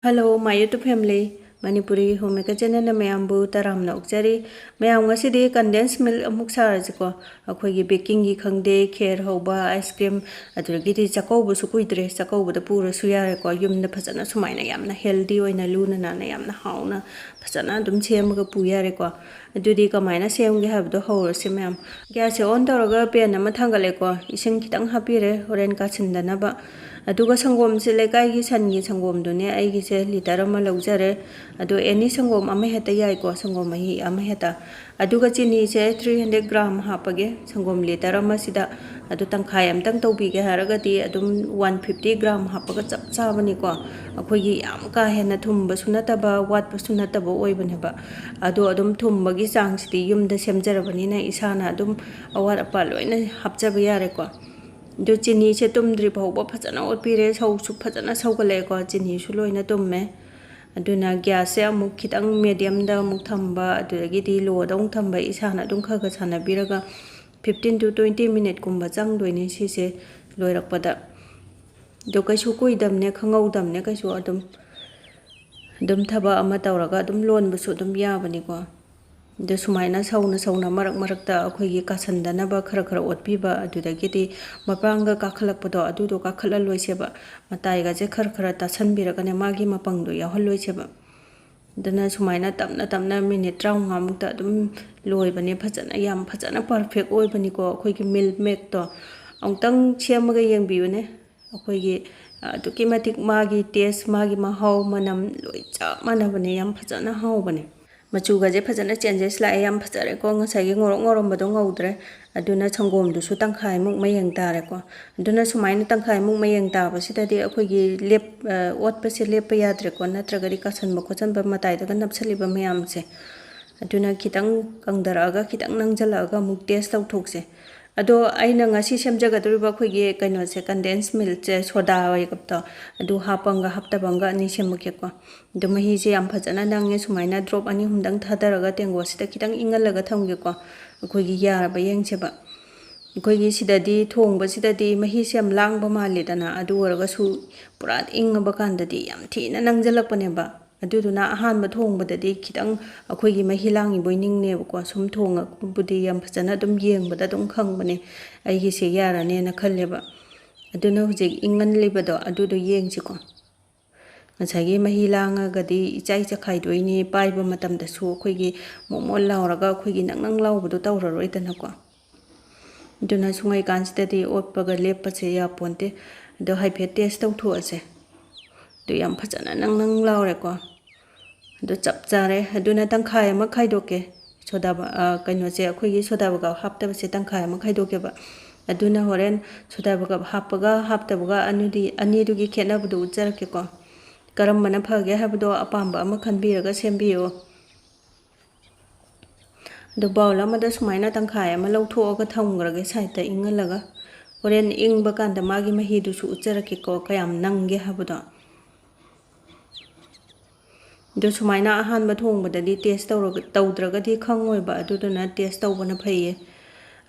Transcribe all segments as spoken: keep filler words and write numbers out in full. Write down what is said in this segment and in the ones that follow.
Hello, my YouTube family. Manipuri home maker ꯆꯦꯅꯦꯜꯅ ꯃꯌꯥꯝꯕꯨ ꯇꯔꯥꯝꯅ ꯑꯣꯛꯆꯔꯤ꯫ ꯃꯌꯥꯝ, ꯉꯁꯤꯗꯤ ꯀꯟꯗꯦꯟꯁ ꯃꯤꯜꯛ ꯑꯃꯨꯛ ꯁꯥꯔꯁꯤꯀꯣ꯫ ꯑꯩꯈꯣꯏꯒꯤ ꯕꯦꯀꯤꯡꯒꯤ ꯈꯪꯗꯦ, ꯈꯦꯔ ꯍꯧꯕ, ꯑꯥꯏꯁ ꯀ꯭ꯔꯤꯝ, ꯑꯗꯨꯗꯒꯤꯗꯤ ꯆꯥꯛꯀꯧꯕꯁꯨ ꯀꯨꯏꯗ꯭ꯔꯦ, ꯆꯥꯛꯀꯧꯕꯗ ꯄꯨꯔꯁꯨ ꯌꯥꯔꯦꯀꯣ꯫ ꯌꯨꯝꯗ ꯐꯖꯅ ꯁꯨꯃꯥꯏꯅ ꯌꯥꯝꯅ ꯍꯦꯜꯗꯤ ꯑꯣꯏꯅ, ꯂꯨꯅ ꯅꯥꯟꯅ, ꯌꯥꯝꯅ ꯍꯥꯎꯅ ꯐꯖꯅ ꯑꯗꯨꯝ ꯁꯦꯝꯃꯒ ꯄꯨ ꯌꯥꯔꯦꯀꯣ꯫ ꯑꯗꯨꯗꯤ ꯀꯃꯥꯏꯅ ꯁꯦꯝꯒꯦ ꯍꯥꯏꯕꯗꯣ ꯍꯧꯔꯁꯤ ꯃꯌꯥꯝ꯫ ꯒ꯭ꯌꯥꯁꯁꯦ ꯑꯣꯟ ꯇꯧꯔꯒ ꯄꯦꯟ ꯑꯃ ꯊꯥꯡꯒꯠꯂꯦꯀꯣ, ꯏꯁꯤꯡ ꯈꯤꯇꯪ ꯍꯥꯞꯄꯤꯔꯦ ꯍꯣꯔꯦꯟ ꯀꯥꯁꯤꯟꯗꯅꯕ꯫ ꯑꯗꯨꯒ ꯁꯪꯒꯣꯝꯁꯦ ꯂꯩꯀꯥꯏꯒꯤ ꯁꯟꯒꯤ ꯁꯪꯒꯣꯝꯗꯨꯅꯦ ꯑꯩꯒꯤꯁꯦ, ꯂꯤꯇꯔ ꯑꯃ ꯂꯧꯖꯔꯦ꯫ ꯑꯗꯣ ꯑꯦꯅꯤ ꯁꯪꯒꯣꯝ ꯑꯃ ꯍꯦꯛꯇ ꯌꯥꯏꯀꯣ, ꯁꯪꯒꯣꯝ ꯃꯍꯤ ꯑꯃ ꯍꯦꯛꯇ꯫ ꯑꯗꯨꯒ ꯆꯤꯅꯤꯁꯦ ꯊ꯭ꯔꯤ ꯍꯟꯗ꯭ꯔꯦꯠ ꯒ꯭ꯔꯥꯝ ꯍꯥꯞꯄꯒꯦ ꯁꯪꯒꯣꯝ ꯂꯤꯇꯔ ꯑꯃꯁꯤꯗ꯫ ꯑꯗꯨ ꯇꯪꯈꯥꯏ ꯑꯝꯇꯪ ꯇꯧꯕꯤꯒꯦ ꯍꯥꯏꯔꯒꯗꯤ ꯑꯗꯨꯝ ꯋꯥꯟ ꯐꯤꯐꯇꯤ ꯒ꯭ꯔꯥꯝ ꯍꯥꯞꯄꯒ ꯆꯞ ꯆꯥꯕꯅꯤꯀꯣ꯫ ꯑꯩꯈꯣꯏꯒꯤ ꯌꯥꯝ ꯀꯥ ꯍꯦꯟꯅ ꯊꯨꯝꯕꯁꯨ ꯅꯠꯇꯕ, ꯋꯥꯠꯄꯁꯨ ꯅꯠꯇꯕ ꯑꯣꯏꯕꯅꯦꯕ꯫ ꯑꯗꯣ ꯑꯗꯨꯝ ꯊꯨꯝꯕꯒꯤ ꯆꯥꯡꯁꯤꯗꯤ ꯌꯨꯝꯗ ꯁꯦꯝꯖꯔꯕꯅꯤꯅ ꯏꯁꯥꯅ ꯑꯗꯨꯝ ꯑꯋꯥꯠ ꯑꯄꯥ ꯂꯣꯏꯅ ꯍꯥꯞꯆꯕ ꯌꯥꯔꯦꯀꯣ꯫ ꯑꯗꯨ ꯆꯤꯅꯤꯁꯦ ꯇꯨꯝꯗ꯭ꯔꯤ ꯐꯥꯎꯕ ꯐꯖꯅ ꯑꯣꯠꯄꯤꯔꯦ꯫ ꯁꯧꯁꯨ ꯐꯖꯅ ꯁꯧꯒꯠꯂꯛꯑꯦꯀꯣ꯫ ꯆꯤꯅꯤꯁꯨ ꯂꯣꯏꯅ ꯇꯨꯝꯃꯦ꯫ ꯑꯗꯨꯅ ꯒ꯭ꯌꯥꯁꯁꯦ ꯑꯃꯨꯛ ꯈꯤꯇꯪ ꯃꯦꯗꯤꯌꯝꯗ ꯑꯃꯨꯛ ꯊꯝꯕ, ꯑꯗꯨꯗꯒꯤꯗꯤ ꯂꯣꯗ ꯑꯃꯨꯛ ꯊꯝꯕ, ꯏꯁꯥꯅ ꯑꯗꯨꯝ ꯈꯔ ꯈꯔ ꯁꯥꯟꯅꯕꯤꯔꯒ ꯐꯤꯐꯇꯤꯟ to ꯇ꯭ꯋꯦꯟꯇꯤ ꯃꯤꯅꯤꯠꯀꯨꯝꯕ ꯆꯪꯗꯣꯏꯅꯦ ꯁꯤꯁꯦ ꯂꯣꯏꯔꯛꯄꯗ꯫ ꯑꯗꯣ ꯀꯩꯁꯨ ꯀꯨꯏꯗꯕꯅꯦ, ꯈꯪꯍꯧꯗꯕꯅꯦ ꯀꯩꯁꯨ꯫ ꯑꯗꯨꯝ, ꯑꯗꯨꯝ ꯊꯕꯛ ꯑꯃ ꯇꯧꯔꯒ ꯑꯗꯨꯝ ꯂꯣꯟꯕꯁꯨ ꯑꯗꯨꯝ ꯌꯥꯕꯅꯤꯀꯣ꯫ ꯑꯗꯣ ꯁꯨꯃꯥꯏꯅ ꯁꯧꯅ ꯁꯧꯅ ꯃꯔꯛ ꯃꯔꯛꯇ ꯑꯩꯈꯣꯏꯒꯤ ꯀꯥꯁꯟꯗꯅꯕ ꯈꯔ ꯈꯔ ꯑꯣꯠꯄꯤꯕ, ꯑꯗꯨꯗꯒꯤꯗꯤ ꯃꯄꯥꯡꯒ ꯀꯥꯈꯠꯂꯛꯄꯗꯣ ꯑꯗꯨꯗꯣ ꯀꯥꯈꯠꯍꯜꯂꯣꯏꯁꯦꯕ꯫ ꯃꯇꯥꯏꯒꯁꯦ ꯈꯔ ꯈꯔ ꯇꯥꯁꯟꯕꯤꯔꯒꯅꯦ ꯃꯥꯒꯤ ꯃꯄꯪꯗꯣ ꯌꯥꯎꯍꯜꯂꯣꯏꯁꯦꯕ꯫ ꯑꯗꯨꯅ ꯁꯨꯃꯥꯏꯅ ꯇꯞꯅ ꯇꯞꯅ ꯃꯤꯅꯤꯠ ꯇꯔꯥꯃꯉꯥꯃꯨꯛꯇ ꯑꯗꯨꯝ ꯂꯣꯏꯕꯅꯦ꯫ ꯐꯖꯅ, ꯌꯥꯝ ꯐꯖꯅ ꯄꯔꯐꯦꯛ ꯑꯣꯏꯕꯅꯤꯀꯣ ꯑꯩꯈꯣꯏꯒꯤ ꯃꯤꯜꯛ ꯃꯦꯗꯇꯣ꯫ ꯑꯃꯨꯛꯇꯪ ꯁꯦꯝꯃꯒ ꯌꯦꯡꯕꯤꯌꯨꯅꯦ꯫ ꯑꯩꯈꯣꯏꯒꯤ ꯑꯗꯨꯛꯀꯤ ꯃꯇꯤꯛ ꯃꯥꯒꯤ ꯇꯦꯁ, ꯃꯥꯒꯤ ꯃꯍꯥꯎ, ꯃꯅꯝ ꯂꯣꯏ ꯆꯞ ꯃꯥꯟꯅꯕꯅꯦ꯫ ꯌꯥꯝ ꯐꯖꯅ ꯍꯥꯎꯕꯅꯦ꯫ ꯃꯆꯨꯒꯁꯦ ꯐꯖꯅ ꯆꯦꯟꯖꯦꯁ ꯂꯥꯛꯑꯦ꯫ ꯌꯥꯝ ꯐꯖꯔꯦꯀꯣ꯫ ꯉꯁꯥꯏꯒꯤ ꯉꯧꯔꯣꯛ ꯉꯧꯔꯝꯕꯗꯣ ꯉꯧꯗ꯭ꯔꯦ꯫ ꯑꯗꯨꯅ ꯁꯪꯒꯣꯝꯗꯨꯁꯨ ꯇꯪꯈꯥꯏꯃꯨꯛ ꯃꯌꯦꯡ ꯇꯥꯔꯦꯀꯣ꯫ ꯑꯗꯨꯅ ꯁꯨꯃꯥꯏꯅ ꯇꯪꯈꯥꯏꯃꯨꯛ ꯃꯌꯦꯡ ꯇꯥꯕꯁꯤꯗꯗꯤ ꯑꯩꯈꯣꯏꯒꯤ ꯂꯦꯞ-, ꯑ, ꯑꯣꯠꯄꯁꯦ ꯂꯦꯞꯄ ꯌꯥꯗ꯭ꯔꯦꯀꯣ, ꯅꯠꯇ꯭ꯔꯒꯗꯤ ꯀꯥꯁꯟꯕ ꯈꯣꯠꯆꯟꯕ ꯃꯇꯥꯏꯗꯒ ꯅꯞꯁꯜꯂꯤꯕ ꯃꯌꯥꯝꯁꯦ꯫ ꯑꯗꯨꯅ ꯈꯤꯇꯪ ꯀꯪꯗꯔꯛꯑꯒ, ꯈꯤꯇꯪ ꯅꯪꯁꯤꯜꯂꯛꯑꯒ ꯑꯃꯨꯛ ꯇꯦꯁ ꯇꯧꯊꯣꯛꯁꯦ꯫ ꯑꯗꯣ ꯑꯩꯅ ꯉꯁꯤ ꯁꯦꯝꯖꯒꯗꯧꯔꯤꯕ ꯑꯩꯈꯣꯏꯒꯤ ꯀꯩꯅꯣꯁꯦ, ꯀꯟꯗꯦꯟꯁ ꯃꯤꯜꯛꯁꯦ, ꯁꯣꯗꯥ ꯕꯥꯏꯒꯞꯇꯣ, ꯑꯗꯨ ꯍꯥꯞꯄ ꯑꯃꯒ ꯍꯥꯞꯇꯕ ꯑꯃꯒ ꯑꯅꯤ ꯁꯦꯝꯃꯛꯀꯦꯀꯣ꯫ ꯑꯗꯣ ꯃꯍꯤꯁꯦ ꯌꯥꯝ ꯐꯖꯅ ꯅꯪꯉꯦ꯫ ꯁꯨꯃꯥꯏꯅ ꯗ꯭ꯔꯣꯞ ꯑꯅꯤ ꯑꯍꯨꯝꯗꯪ ꯊꯥꯗꯔꯒ ꯇꯦꯡꯀꯣꯠꯁꯤꯗ ꯈꯤꯇꯪ ꯏꯪꯍꯜꯂꯒ ꯊꯝꯒꯦꯀꯣ꯫ ꯑꯩꯈꯣꯏꯒꯤ ꯌꯥꯔꯕ ꯌꯦꯡꯁꯦꯕ꯫ ꯑꯩꯈꯣꯏꯒꯤ ꯁꯤꯗꯗꯤ, ꯊꯣꯡꯕꯁꯤꯗꯗꯤ ꯃꯍꯤꯁꯦ ꯌꯥꯝ ꯂꯥꯡꯕ ꯃꯥꯜꯂꯤꯗꯅ, ꯑꯗꯨ ꯑꯣꯏꯔꯒꯁꯨ ꯄꯨꯔꯥ ꯏꯪꯉꯕ ꯀꯥꯟꯗꯗꯤ ꯌꯥꯝ ꯊꯤꯅ ꯅꯪꯁꯤꯜꯂꯛꯄꯅꯦꯕ꯫ ꯑꯗꯨꯗꯨꯅ ꯑꯍꯥꯟꯕ ꯊꯣꯡꯕꯗꯗꯤ ꯈꯤꯇꯪ ꯑꯩꯈꯣꯏꯒꯤ ꯃꯍꯤ ꯂꯥꯡꯉꯤꯕꯣꯏ ꯅꯤꯡꯅꯦꯕꯀꯣ꯫ ꯁꯨꯝ ꯊꯣꯡꯉꯕꯨꯗꯤ ꯌꯥꯝ ꯐꯖꯅ ꯑꯗꯨꯝ ꯌꯦꯡꯕꯗ ꯑꯗꯨꯝ ꯈꯪꯕꯅꯦ ꯑꯩꯒꯤꯁꯦ ꯌꯥꯔꯅꯦꯅ ꯈꯜꯂꯦꯕ꯫ ꯑꯗꯨꯅ ꯍꯧꯖꯤꯛ ꯏꯪꯍꯜꯂꯤꯕꯗꯣ ꯑꯗꯨꯗꯣ ꯌꯦꯡꯁꯤꯀꯣ꯫ ꯉꯁꯥꯏꯒꯤ ꯃꯍꯤ ꯂꯥꯡꯉꯒꯗꯤ ꯏꯆꯥꯏ ꯆꯈꯥꯏꯗꯣꯏꯅꯤ, ꯄꯥꯏꯕ ꯃꯇꯝꯗꯁꯨ ꯑꯩꯈꯣꯏꯒꯤ ꯃꯣꯃꯣꯟ ꯂꯥꯎꯔꯒ ꯑꯩꯈꯣꯏꯒꯤ ꯅꯪ ꯅꯪ ꯂꯥꯎꯕꯗꯣ ꯇꯧꯔꯔꯣꯏꯗꯅꯀꯣ꯫ ꯑꯗꯨꯅ ꯁꯨꯡꯉꯩꯀꯥꯟꯁꯤꯗꯗꯤ ꯑꯣꯠꯄꯒ ꯂꯦꯞꯄꯁꯦ ꯌꯥꯄꯣꯟꯇꯦ꯫ ꯑꯗꯣ ꯍꯥꯏꯐꯦꯠ ꯇꯦꯁ ꯇꯧꯊꯣꯛꯑꯁꯦ꯫ ꯑꯗꯨ ꯌꯥꯝ ꯐꯖꯅ ꯅꯪ ꯅꯪ ꯂꯥꯎꯔꯦꯀꯣ꯫ ꯑꯗꯨ ꯆꯞ ꯆꯥꯔꯦ꯫ ꯑꯗꯨꯅ ꯇꯪꯈꯥꯏ ꯑꯃ ꯈꯥꯏꯗꯣꯛꯀꯦ꯫ ꯁꯣꯗꯥ ꯕ-, ꯑ, ꯀꯩꯅꯣꯁꯦ, ꯑꯩꯈꯣꯏꯒꯤ ꯁꯣꯗꯥ ꯕꯒꯥꯞ ꯍꯥꯞꯇꯕꯁꯦ ꯇꯪꯈꯥꯏ ꯑꯃ ꯈꯥꯏꯗꯣꯛꯀꯦꯕ꯫ ꯑꯗꯨꯅ ꯍꯣꯔꯦꯟ ꯁꯣꯗꯥ ꯕꯒꯥꯞ ꯍꯥꯞꯄꯒ ꯍꯥꯞꯇꯕꯒ ꯑꯅꯤꯗꯤ, ꯑꯅꯤꯗꯨꯒꯤ ꯈꯦꯠꯅꯕꯗꯣ ꯎꯠꯆꯔꯛꯀꯦꯀꯣ꯫ ꯀꯔꯝꯕꯅ ꯐꯒꯦ ꯍꯥꯏꯕꯗꯣ ꯑꯄꯥꯝꯕ ꯑꯃ ꯈꯟꯕꯤꯔꯒ ꯁꯦꯝꯕꯤꯌꯨ꯫ ꯑꯗꯣ bowl ꯑꯃꯗ ꯁꯨꯃꯥꯏꯅ ꯇꯪꯈꯥꯏ ꯑꯃ ꯂꯧꯊꯣꯛꯑꯒ ꯊꯝꯈ꯭ꯔꯒꯦ sideꯇ ꯏꯪꯍꯜꯂꯒ꯫ ꯍꯣꯔꯦꯟ ꯏꯪꯕ ꯀꯥꯟꯗ ꯃꯥꯒꯤ ꯃꯍꯤꯗꯨꯁꯨ ꯎꯠꯆꯔꯛꯀꯦꯀꯣ, ꯀꯌꯥꯝ ꯅꯪꯒꯦ ꯍꯥꯏꯕꯗꯣ꯫ ꯑꯗꯣ ꯁꯨꯃꯥꯏꯅ ꯑꯍꯥꯟꯕ ꯊꯣꯡꯕꯗꯗꯤ test ꯇꯧꯔꯒ, ꯇꯧꯗ꯭ꯔꯒꯗꯤ ꯈꯪꯉꯣꯏꯕ, ꯑꯗꯨꯗꯨꯅ test ꯇꯧꯕꯅ ꯐꯩꯌꯦ꯫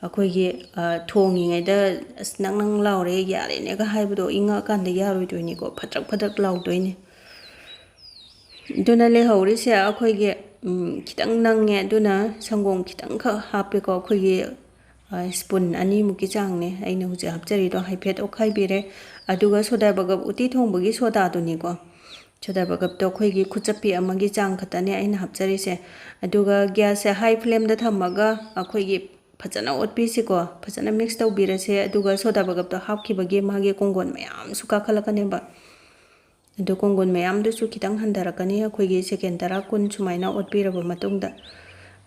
ꯑꯩꯈꯣꯏꯒꯤ, ꯑ, ꯊꯣꯡꯉꯤꯉꯩꯗ "ꯑꯁ, ꯅꯪ ꯅꯪ ꯂꯥꯎꯔꯦ, ꯌꯥꯔꯦꯅꯦꯒ" ꯍꯥꯏꯕꯗꯣ ꯏꯪꯉꯛꯑꯀꯥꯟꯗ ꯌꯥꯔꯣꯏꯗꯣꯏꯅꯤꯀꯣ, ꯐꯗ꯭ꯔꯛ ꯐꯗ꯭ꯔꯛ ꯂꯥꯎꯗꯣꯏꯅꯤ꯫ ꯑꯗꯨꯅ ꯂꯩꯍꯧꯔꯤꯁꯦ ꯑꯩꯈꯣꯏꯒꯤ, ꯎꯝ, ꯈꯤꯇꯪ ꯅꯪꯉꯦ, ꯑꯗꯨꯅ ꯁꯪꯒꯣꯝ ꯈꯤꯇꯪꯈꯛ ꯍꯥꯞꯄꯦꯀꯣ꯫ ꯑꯩꯈꯣꯏꯒꯤ, ꯑ, spoon ꯑꯅꯤꯃꯨꯛꯀꯤ ꯆꯥꯡꯅꯦ ꯑꯩꯅ ꯍꯧꯖꯤꯛ ꯍꯥꯞꯆꯔꯤꯗꯣ, ꯍꯥꯏꯐꯦꯠ ꯑꯣꯠꯈꯥꯏꯕꯤꯔꯦ꯫ ꯑꯗꯨꯒ ꯁꯣꯗꯥ ꯕꯒꯞ ꯎꯇꯤ ꯊꯣꯡꯕꯒꯤ ꯁꯣꯗꯥꯗꯨꯅꯤꯀꯣ꯫ ꯁꯣꯗꯥ ꯕꯒꯞꯇꯣ ꯑꯩꯈꯣꯏꯒꯤ ꯈꯨꯠꯆꯞꯄꯤ ꯑꯃꯒꯤ ꯆꯥꯡ ꯈꯛꯇꯅꯦ ꯑꯩꯅ ꯍꯥꯞꯆꯔꯤꯁꯦ꯫ ꯑꯗꯨꯒ gasꯁꯦ high flameꯗ ꯊꯝꯃꯒ ꯑꯩꯈꯣꯏꯒꯤ ꯐꯖꯅ ꯑꯣꯠꯄꯤꯁꯤꯀꯣ꯫ ꯐꯖꯅ mix ꯇꯧꯕꯤꯔꯁꯦ꯫ ꯑꯗꯨꯒ ꯁꯣꯗꯥ ꯕꯒꯞꯇꯣ ꯍꯥꯞꯈꯤꯕꯒꯤ ꯃꯥꯒꯤ ꯀꯣꯡꯒꯣꯟ ꯃꯌꯥꯝꯁꯨ ꯀꯥꯈꯠꯂꯛꯀꯅꯦꯕ꯫ ꯑꯗꯨ ꯀꯣꯡꯒꯣꯟ ꯃꯌꯥꯝꯗꯨꯁꯨ ꯈꯤꯇꯪ ꯍꯟꯊꯔꯛꯀꯅꯤ ꯑꯩꯈꯣꯏꯒꯤ second ꯇꯔꯥ ꯀꯨꯟ ꯁꯨꯃꯥꯏꯅ ꯑꯣꯠꯄꯤꯔꯕ ꯃꯇꯨꯡꯗ꯫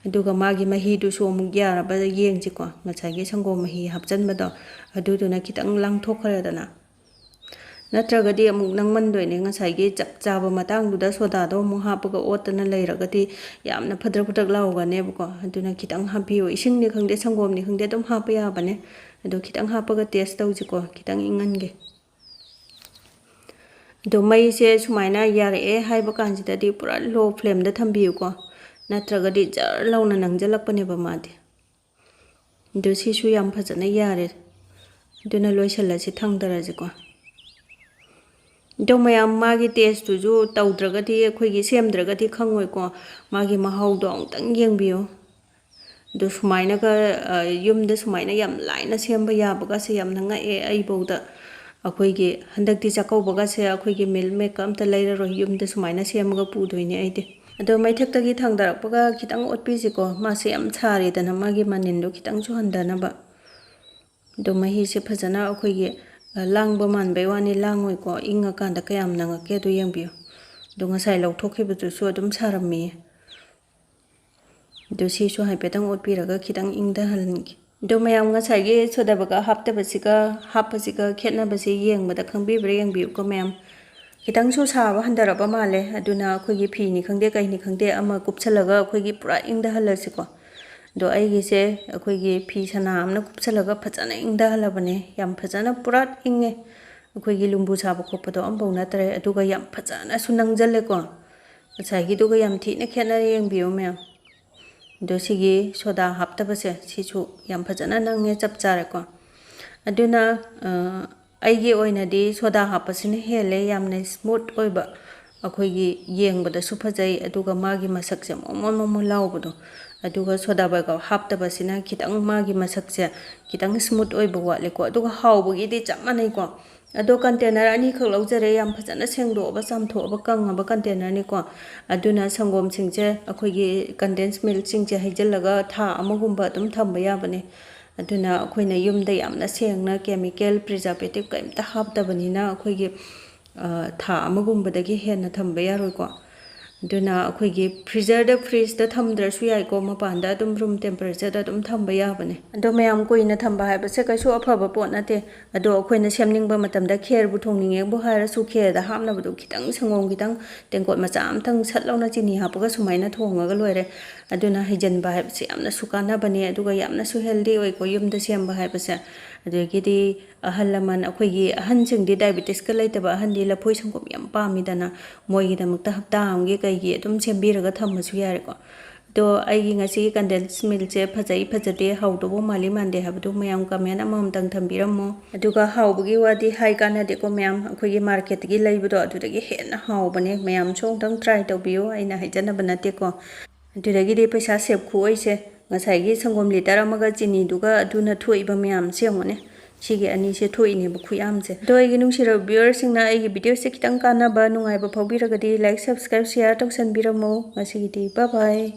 ꯑꯗꯨꯒ ꯃꯥꯒꯤ ꯃꯍꯤꯗꯨꯁꯨ ꯑꯃꯨꯛ ꯌꯥꯔꯕ ꯌꯦꯡꯁꯤꯀꯣ꯫ ꯉꯁꯥꯏꯒꯤ ꯁꯪꯒꯣꯝ ꯃꯍꯤ ꯍꯥꯞꯆꯟꯕꯗꯣ, ꯑꯗꯨꯗꯨꯅ ꯈꯤꯇꯪ ꯂꯥꯡꯊꯣꯛꯈ꯭ꯔꯦꯗꯅ꯫ ꯅꯠꯇ꯭ꯔꯒꯗꯤ ꯑꯃꯨꯛ ꯅꯪꯃꯟꯗꯣꯏꯅꯦ꯫ ꯉꯁꯥꯏꯒꯤ ꯆꯞ ꯆꯥꯕ ꯃꯇꯥꯡꯗꯨꯗ ꯁꯣꯗꯥꯗꯣ ꯑꯃꯨꯛ ꯍꯥꯞꯄꯒ ꯑꯣꯠꯇꯅ ꯂꯩꯔꯒꯗꯤ ꯌꯥꯝꯅ ꯐꯗ꯭ꯔꯛ ꯐꯗ꯭ꯔꯛ ꯂꯥꯎꯒꯅꯦꯕꯀꯣ꯫ ꯑꯗꯨꯅ ꯈꯤꯇꯪ ꯍꯥꯞꯄꯤꯌꯣ꯫ ꯏꯁꯤꯡꯅꯤ ꯈꯪꯗꯦ, ꯁꯪꯒꯣꯝꯅꯤ ꯈꯪꯗꯦ, ꯑꯗꯨꯝ ꯍꯥꯞꯄ ꯌꯥꯕꯅꯦ꯫ ꯑꯗꯣ ꯈꯤꯇꯪ ꯍꯥꯞꯄꯒ test ꯇꯧꯁꯤꯀꯣ꯫ ꯈꯤꯇꯪ ꯏꯪꯍꯟꯒꯦ꯫ ꯑꯗꯣ ꯃꯩꯁꯦ ꯁꯨꯃꯥꯏꯅ ꯌꯥꯔꯛꯑꯦ ꯍꯥꯏꯕ ꯀꯥꯟꯁꯤꯗꯗꯤ ꯄꯨꯔꯥ low flameꯗ ꯊꯝꯕꯤꯌꯨꯀꯣ, ꯅꯠꯇ꯭ꯔꯒꯗꯤ ꯖꯔ ꯂꯥꯎꯅ ꯅꯪꯁꯤꯜꯂꯛꯄꯅꯦꯕ ꯃꯥꯗꯤ꯫ ꯑꯗꯨ ꯁꯤꯁꯨ ꯌꯥꯝ ꯐꯖꯅ ꯌꯥꯔꯦ꯫ ꯑꯗꯨꯅ ꯂꯣꯏꯁꯤꯜꯂꯁꯤ, ꯊꯥꯡꯗꯔꯁꯤꯀꯣ꯫ ꯑꯗꯣ ꯃꯌꯥꯝ, ꯃꯥꯒꯤ ꯇꯦꯁꯇꯨꯁꯨ ꯇꯧꯗ꯭ꯔꯒꯗꯤ, ꯑꯩꯈꯣꯏꯒꯤ ꯁꯦꯝꯗ꯭ꯔꯒꯗꯤ ꯈꯪꯉꯣꯏꯀꯣ꯫ ꯃꯥꯒꯤ ꯃꯍꯥꯎꯗꯣ ꯑꯃꯨꯛꯇꯪ ꯌꯦꯡꯕꯤꯌꯨ꯫ ꯑꯗꯣ ꯁꯨꯃꯥꯏꯅꯒ, ꯑ, ꯌꯨꯝꯗ ꯁꯨꯃꯥꯏꯅ ꯌꯥꯝ ꯂꯥꯏꯅ ꯁꯦꯝꯕ ꯌꯥꯕꯒꯁꯦ ꯌꯥꯝꯅ ꯉꯛꯑꯦ ꯑꯩꯐꯧꯗ꯫ ꯑꯩꯈꯣꯏꯒꯤ ꯍꯟꯗꯛꯇꯤ ꯆꯥꯛꯀꯧꯕꯒꯁꯦ ꯑꯩꯈꯣꯏꯒꯤ ꯃꯤꯜꯛ ꯃꯦꯗꯀ ꯑꯝꯇ ꯂꯩꯔꯔꯣꯏ, ꯌꯨꯝꯗ ꯁꯨꯃꯥꯏꯅ ꯁꯦꯝꯃꯒ ꯄꯨꯗꯣꯏꯅꯦ ꯑꯩꯗꯤ꯫ ꯑꯗꯣ ꯃꯩꯊꯛꯇꯒꯤ ꯊꯥꯡꯗꯔꯛꯄꯒ ꯈꯤꯇꯪ ꯑꯣꯠꯄꯤꯁꯤꯀꯣ, ꯃꯥꯁꯦ ꯌꯥꯝ ꯁꯥꯔꯤꯗꯅ, ꯃꯥꯒꯤ ꯃꯅꯤꯟꯗꯣ ꯈꯤꯇꯪꯁꯨ ꯍꯟꯊꯅꯕ꯫ ꯑꯗꯣ ꯃꯍꯤꯁꯦ ꯐꯖꯅ ꯑꯩꯈꯣꯏꯒꯤ, ꯑ, ꯂꯥꯡꯕ ꯃꯥꯟꯕꯩ ꯋꯥꯅꯤ, ꯂꯥꯡꯉꯣꯏꯀꯣ꯫ ꯏꯪꯉꯀꯥꯟꯗ ꯀꯌꯥꯝꯅ ꯉꯛꯀꯦ ꯑꯗꯨ ꯌꯦꯡꯕꯤꯌꯨ꯫ ꯑꯗꯣ ꯉꯁꯥꯏ ꯂꯧꯊꯣꯛꯈꯤꯕꯗꯨꯁꯨ ꯑꯗꯨꯝ ꯁꯥꯔꯝꯃꯤꯌꯦ꯫ ꯑꯗꯨ ꯁꯤꯁꯨ ꯍꯥꯏꯐꯦꯠꯇꯪ ꯑꯣꯠꯄꯤꯔꯒ ꯈꯤꯇꯪ ꯏꯪꯊꯍꯟꯒꯦ꯫ ꯑꯗꯣ ꯃꯌꯥꯝ, ꯉꯁꯥꯏꯒꯤ ꯁꯣꯗꯥ ꯕꯥꯏꯒꯞ ꯍꯥꯞꯇꯕꯁꯤꯒ ꯍꯥꯞꯄꯁꯤꯒ ꯈꯦꯠꯅꯕꯁꯤ ꯌꯦꯡꯕꯗ ꯈꯪꯕꯤꯕ꯭ꯔꯥ ꯌꯦꯡꯕꯤꯌꯨꯀꯣ ꯃꯌꯥꯝ꯫ ꯈꯤꯇꯪꯁꯨ ꯁꯥꯕ ꯍꯟꯊꯔꯕ ꯃꯥꯜꯂꯦ꯫ ꯑꯗꯨꯅ ꯑꯩꯈꯣꯏꯒꯤ ꯐꯤꯅꯤ ꯈꯪꯗꯦ, ꯀꯩꯅꯤ ꯈꯪꯗꯦ, ꯑꯃ ꯀꯨꯞꯁꯜꯂꯒ ꯑꯩꯈꯣꯏꯒꯤ ꯄꯨꯔꯥ ꯏꯪꯊꯍꯜꯂꯁꯤꯀꯣ꯫ ꯑꯗꯣ ꯑꯩꯒꯤꯁꯦ ꯑꯩꯈꯣꯏꯒꯤ ꯐꯤ ꯁꯅꯥ ꯑꯃꯅ ꯀꯨꯞꯁꯜꯂꯒ ꯐꯖꯅ ꯏꯪꯊꯍꯜꯂꯕꯅꯦ꯫ ꯌꯥꯝ ꯐꯖꯅ ꯄꯨꯔꯥ ꯏꯪꯉꯦ꯫ ꯑꯩꯈꯣꯏꯒꯤ ꯂꯨꯝꯕꯨ ꯁꯥꯕ ꯈꯣꯠꯄꯗꯣ ꯑꯝꯐꯧ ꯅꯠꯇ꯭ꯔꯦ꯫ ꯑꯗꯨꯒ ꯌꯥꯝ ꯐꯖꯅꯁꯨ ꯅꯪꯁꯤꯜꯂꯦꯀꯣ꯫ ꯉꯁꯥꯏꯒꯤꯗꯨꯒ ꯌꯥꯝ ꯊꯤꯅ ꯈꯦꯠꯅꯔꯦ, ꯌꯦꯡꯕꯤꯌꯨ ꯃꯌꯥꯝ꯫ ꯑꯗꯣ ꯁꯤꯒꯤ ꯁꯣꯗꯥ ꯍꯥꯞꯇꯕꯁꯦ, ꯁꯤꯁꯨ ꯌꯥꯝ ꯐꯖꯅ ꯅꯪꯉꯦ, ꯆꯞ ꯆꯥꯔꯦꯀꯣ꯫ ꯑꯗꯨꯅ, ꯑ, ꯑꯩꯒꯤ ꯑꯣꯏꯅꯗꯤ ꯁꯣꯗꯥ ꯍꯥꯞꯄꯁꯤꯅ ꯍꯦꯜꯂꯦ ꯌꯥꯝꯅ ꯁ꯭ꯃꯨꯠ ꯑꯣꯏꯕ, ꯑꯩꯈꯣꯏꯒꯤ ꯌꯦꯡꯕꯗꯁꯨ ꯐꯖꯩ, ꯑꯗꯨꯒ ꯃꯥꯒꯤ ꯃꯁꯛꯁꯦ ꯃꯣꯃꯣꯟ ꯃꯣꯃꯣꯟ ꯂꯥꯎꯕꯗꯣ꯫ ꯑꯗꯨꯒ ꯁꯣꯗꯥ ꯕꯥꯏꯒꯞ ꯍꯥꯞꯇꯕꯁꯤꯅ ꯈꯤꯇꯪ ꯃꯥꯒꯤ ꯃꯁꯛꯁꯦ ꯈꯤꯇꯪ ꯁ꯭ꯃꯨꯠ ꯑꯣꯏꯕ ꯋꯥꯠꯂꯦꯀꯣ꯫ ꯑꯗꯨꯒ ꯍꯥꯎꯕꯒꯤꯗꯤ ꯆꯞ ꯃꯥꯟꯅꯩꯀꯣ꯫ ꯑꯗꯣ ꯀꯟꯇꯦꯅꯔ ꯑꯅꯤꯈꯛ ꯂꯧꯖꯔꯦ, ꯌꯥꯝ ꯐꯖꯅ ꯁꯦꯡꯗꯣꯛꯑꯕ, ꯆꯥꯝꯊꯣꯛꯑꯕ, ꯀꯪꯉꯕ ꯀꯟꯇꯦꯅꯔꯅꯤꯀꯣ꯫ ꯑꯗꯨꯅ ꯁꯪꯒꯣꯝꯁꯤꯡꯁꯦ, ꯑꯩꯈꯣꯏꯒꯤ ꯀꯟꯗꯦꯟꯁ ꯃꯤꯜꯛꯁꯤꯡꯁꯦ ꯍꯩꯖꯤꯜꯂꯒ ꯊꯥ ꯑꯃꯒꯨꯝꯕ ꯑꯗꯨꯝ ꯊꯝꯕ ꯌꯥꯕꯅꯦ꯫ ꯑꯗꯨꯅ ꯑꯩꯈꯣꯏꯅ ꯌꯨꯝꯗ ꯌꯥꯝꯅ ꯁꯦꯡꯅ, ꯀꯦꯃꯤꯀꯦꯜ ꯄ꯭ꯔꯤꯖꯥꯔꯕꯦꯇꯤꯞ ꯀꯔꯤꯝꯇ ꯍꯥꯞꯇꯕꯅꯤꯅ ꯑꯩꯈꯣꯏꯒꯤ, ꯑ, ꯊꯥ ꯑꯃꯒꯨꯝꯕꯗꯒꯤ ꯍꯦꯟꯅ ꯊꯝꯕ ꯌꯥꯔꯣꯏꯀꯣ꯫ ꯑꯗꯨꯅ ꯑꯩꯈꯣꯏꯒꯤ ꯐ꯭ꯔꯤꯖꯔꯗ, ꯐ꯭ꯔꯤꯖꯇ ꯊꯝꯗ꯭ꯔꯁꯨ ꯌꯥꯏꯀꯣ, ꯃꯄꯥꯟꯗ ꯑꯗꯨꯝ ꯔꯨꯝ ꯇꯦꯝꯄꯔꯦꯆꯔꯗ ꯑꯗꯨꯝ ꯊꯝꯕ ꯌꯥꯕꯅꯦ꯫ ꯑꯗꯣ ꯃꯌꯥꯝ, ꯀꯨꯏꯅ ꯊꯝꯕ ꯍꯥꯏꯕꯁꯦ ꯀꯩꯁꯨ ꯑꯐꯕ ꯄꯣꯠ ꯅꯠꯇꯦ꯫ ꯑꯗꯣ ꯑꯩꯈꯣꯏꯅ ꯁꯦꯝꯅꯤꯡꯕ ꯃꯇꯝꯗ ꯈꯦꯔꯕꯨ ꯊꯣꯡꯅꯤꯡꯉꯦꯕꯨ ꯍꯥꯏꯔꯁꯨ, ꯈꯦꯔꯗ ꯍꯥꯞꯅꯕꯗꯣ ꯈꯤꯇꯪ ꯁꯪꯒꯣꯝ ꯈꯤꯇꯪ ꯇꯦꯡꯀꯣꯠ ꯃꯆꯥ ꯑꯃꯇꯪ ꯁꯠ ꯂꯥꯎꯅ ꯆꯤꯅꯤ ꯍꯥꯞꯄꯒ ꯁꯨꯃꯥꯏꯅ ꯊꯣꯡꯉꯒ ꯂꯣꯏꯔꯦ꯫ ꯑꯗꯨꯅ ꯍꯩꯖꯤꯟꯕ ꯍꯥꯏꯕꯁꯦ ꯌꯥꯝꯅꯁꯨ ꯀꯥꯟꯅꯕꯅꯦ, ꯑꯗꯨꯒ ꯌꯥꯝꯅꯁꯨ ꯍꯦꯜꯗꯤ ꯑꯣꯏꯀꯣ ꯌꯨꯝꯗ ꯁꯦꯝꯕ ꯍꯥꯏꯕꯁꯦ꯫ ꯑꯗꯒꯤꯗꯤ ꯑꯍꯜ ꯂꯃꯟ, ꯑꯩꯈꯣꯏꯒꯤ ꯑꯍꯟꯁꯤꯡꯗꯤ ꯗꯥꯏꯕꯦꯇꯤꯁꯀ ꯂꯩꯇꯕ ꯑꯍꯟꯗꯤ ꯂꯐꯣꯏ ꯁꯪꯒꯣꯝ ꯌꯥꯝ ꯄꯥꯝꯃꯤꯗꯅ, ꯃꯣꯏꯒꯤꯗꯃꯛꯇ ꯍꯞꯇꯥ ꯑꯃꯒꯤ ꯀꯩꯒꯤ ꯑꯗꯨꯝ ꯁꯦꯝꯕꯤꯔꯒ ꯊꯝꯃꯁꯨ ꯌꯥꯔꯦꯀꯣ꯫ ꯑꯗꯣ ꯑꯩꯒꯤ ꯉꯁꯤꯒꯤ condensed milkꯁꯦ ꯐꯖꯩ ꯐꯖꯗꯦ, ꯍꯥꯎꯗꯧꯕ ꯃꯥꯜꯂꯤ ꯃꯥꯟꯗꯦ ꯍꯥꯏꯕꯗꯨ ꯃꯌꯥꯝ comment ꯑꯃꯃꯝꯇꯪ ꯊꯝꯕꯤꯔꯝꯃꯣ꯫ ꯑꯗꯨꯒ ꯍꯥꯎꯕꯒꯤ ꯋꯥꯗꯤ ꯍꯥꯏ ꯀꯥꯟꯅꯗꯦꯀꯣ ꯃꯌꯥꯝ, ꯑꯩꯈꯣꯏꯒꯤ marketꯀꯤ ꯂꯩꯕꯗꯣ ꯑꯗꯨꯗꯒꯤ ꯍꯦꯟꯅ ꯍꯥꯎꯕꯅꯦ꯫ ꯃꯌꯥꯝꯁꯨ ꯑꯃꯨꯛꯇꯪ try ꯇꯧꯕꯤꯌꯨ, ꯑꯩꯅ ꯍꯥꯏꯖꯅꯕ ꯅꯠꯇꯦꯀꯣ꯫ ꯑꯗꯨꯗꯒꯤꯗꯤ ꯄꯩꯁꯥ save ꯈꯨꯑꯣꯏꯁꯦ, ꯉꯁꯥꯏꯒꯤ ꯁꯪꯒꯣꯝ litre ꯑꯃꯒ ꯆꯤꯅꯤꯗꯨꯒ ꯑꯗꯨꯅ ꯊꯣꯛꯏꯕ ꯃꯌꯥꯝꯁꯦ ꯌꯦꯡꯉꯨꯅꯦ꯫ ꯁꯤꯒꯤ ꯑꯅꯤꯁꯦ ꯊꯣꯛꯏꯅꯦꯕ ꯈꯨꯌꯥꯝꯁꯦ꯫ ꯑꯗꯣ ꯑꯩꯒꯤ ꯅꯨꯡꯁꯤꯔꯕ viewerꯁꯤꯡꯅ ꯑꯩꯒꯤ videoꯁꯦ ꯈꯤꯇꯪ ꯀꯥꯟꯅꯕ, ꯅꯨꯡꯉꯥꯏꯕ ꯐꯥꯎꯕꯤꯔꯒꯗꯤ like, subscribe, share ꯇꯧꯁꯟꯕꯤꯔꯝꯃꯣ꯫ ꯉꯁꯤꯒꯤꯗꯤ bye bye꯫